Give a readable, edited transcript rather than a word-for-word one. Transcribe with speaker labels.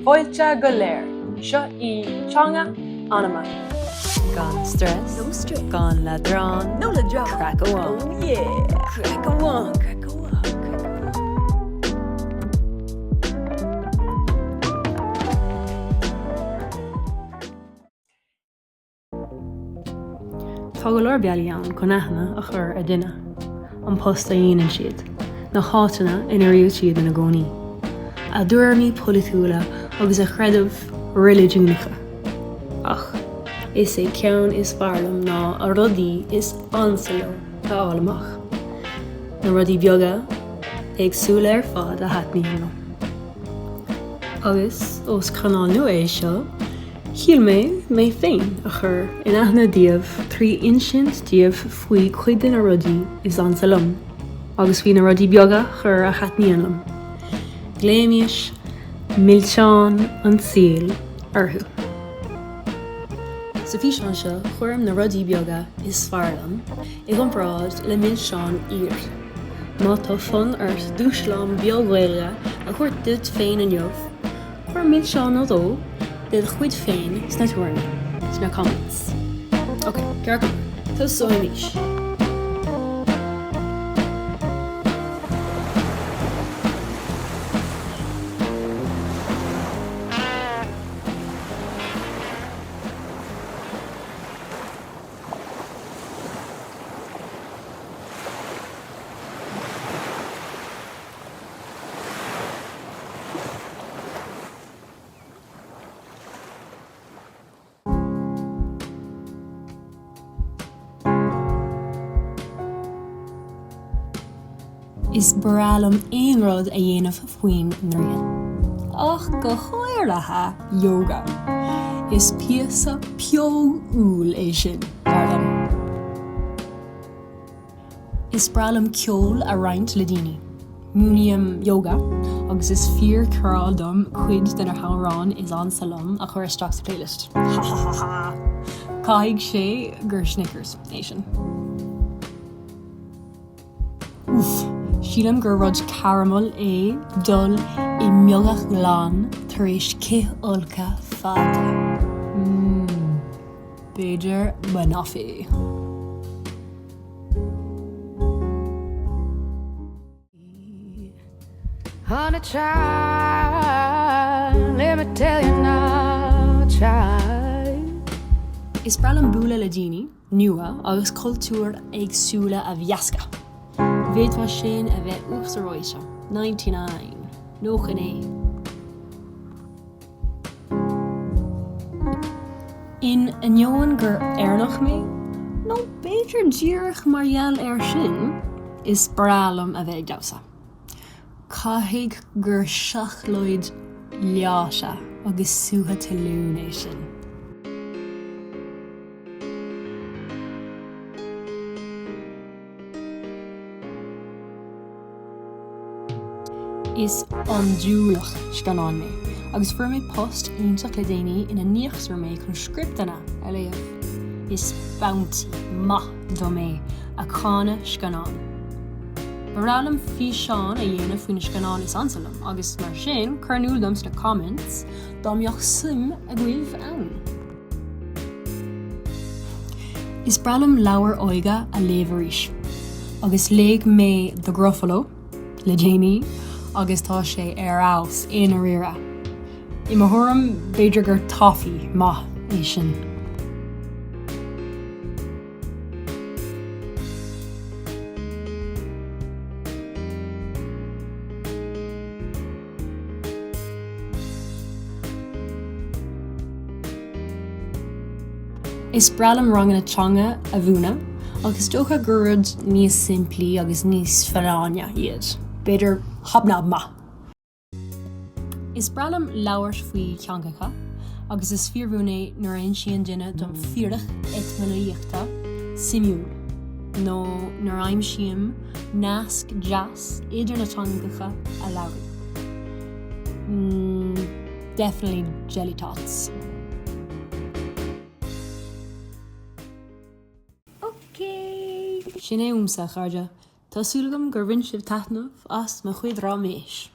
Speaker 1: Fáilte go léir, seo í Teanga Anama.
Speaker 2: Gan strus,
Speaker 3: No stress.
Speaker 2: gan leadrán,
Speaker 3: No leadrán.
Speaker 2: Craic amháin.
Speaker 3: Oh yeah. Craic amháin, craic amháin, craic amháin.
Speaker 2: Tá go leor bealaí ann chun aithne a chur ar dhuine, an post a dhéanann siad, na háiteanna ina raibh siad ina gcónaí, a dtuairimí polaitiúla agus a gcreidimh reiligiúnacha. Ach is é ceann is fearr liom ná a rudaí is ansa leo a fháil amach, na rudaí beaga éagsúla ar fad a thaitníonn leo. Agus ós cainéal nua é seo, Shíl mé mé féin a chur in aithne daoibh trí insint daoibh faoi chuid de na rudaí is ansa liom agus faoi na rudaí beaga corra a thaitníonn liom. Glaoimis milseáin an tsaoil orthu. Sa físeán seo cuirim na rudaí beaga is fearr liom i gcomparáid le milseáin fhíor. Má tá fonn ort dúshlán beag Gaeilge a thabhairt duit féin inniu, Cuir milseán nó dhó de do chuid féin sna tuairimí, sna comments. Ok, ceart go leor, tosóimís! Is breá liom aon rud a dhéanamh faoin ngrian, ach go háirithe yoga. Is píosa pióg úll é sin, dar liom. Is breá liom ceol a roinnt le daoine. Múinim yoga agus is fíorghrá dom cuid de na hamhráin is ansa liom a chur isteach sa playlist. Hahahaha! Caithfidh sé gur Snickers é sin. Úff, sílim gur rud caramail é dul i mbeogacht ghlan tar éis cithfholcadh fada. Mmm, b'fhéidir banoffee.
Speaker 4: Honey child, let me tell you now, child.
Speaker 2: Is breá liom bualadh le daoine nua agus cultúir éagsúla a mheascadh. Bhféadfá sin a bheith uachtar reoite. 99. 99. In ainneoin gur Éireannach mé, nó b'fhéidir díreach mar gheall air sin, is breá liom a bheith ag damhsa. Caithfidh gur seacláid leáite agus sútha talún é sin. Is andúileach scannán mé agus fuair mé post iontach le déanaí ina n-íoctar mé chun scripteanna a léamh. Is bounty maith dom é ag cáineadh scannán. Ba bhreá liom físeán a dhéanamh faoi na scannáin is ansa liom agus mar sin cuir in iúl dom sna comments dá mbeadh suim agaibh ann. Is breá liom leabhair óige a léamh arís, agus léigh mé The Gruffalo le déanaí agus tá sé ar fheabhas i ndáiríre. I mo thuairim, b'fhéidir gur toffee maith é sin. Is breá liom ranganna teanga a mhúineadh ach is dócha gur rud níos simplí agus níos folláine iad. B'fhéidir hobnob maith! Is breá liom labhairt faoi theangacha agus is fíorbhuan é nuair a insíonn duine dom fíric eitmeolaíochta suimiúil nó nuair a aimsím nasc deas idir na teangacha a labhraím. Mm, definitely jelly tots.
Speaker 3: Ok!
Speaker 2: Sin é uaimse, a chairde. Tá súil agam gur bhain sibh taitneamh as mo chuid raiméis.